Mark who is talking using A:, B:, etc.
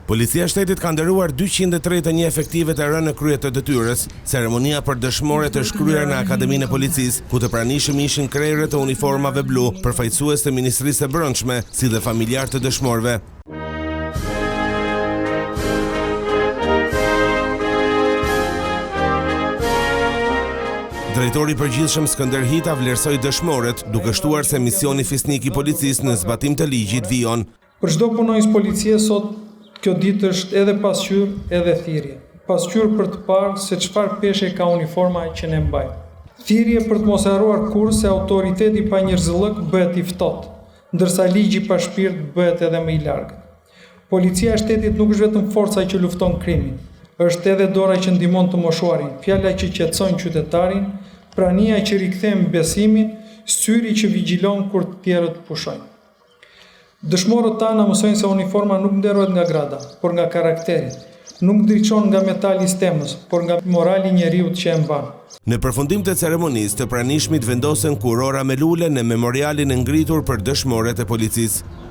A: Policia e Shtetit ka nderuar 231 efektivët e rënë në krye të detyrës. Ceremonia për dëshmorët është kryer në Akademinë e Policisë, ku të pranishëm ishin krerët e uniformave blu, përfaqësues të Ministrisë së Brendshme, si dhe familjarë të dëshmorëve. Drejtori i Përgjithshëm Skënder Hita vlerësoi dëshmorët, duke shtuar se misioni fisnik i policisë në zbatim të ligjit vijon.
B: Për çdo punonjës policie sot kjo ditë është edhe pasqyrë, edhe thirrje. Pasqyrë për të parë se çfarë peshe ka uniforma që ne mbajmë. Thirrje për të mos harruar kurrë se autoriteti pa njerëzillëk bëhet i ftohtë, ndërsa ligji pa shpirt bëhet edhe më i largët. Policia e Shtetit nuk është vetëm forca që lufton krimin, është edhe dora që ndihmon të moshuarin, fjala që qetëson qytetarin, prania që rikthen besimin, syri që vigjilon kur të tjerët pushojnë. Dëshmorët tanë na mësojnë se uniforma nuk nderohet nga grada, por nga karakteri. Nuk ndriçon nga metali i stemës, por nga morali i njeriut që e mban.
A: Në përfundim të ceremonisë, të pranishmit vendosën kurora me lule në memorialin e ngritur për dëshmorët e policisë.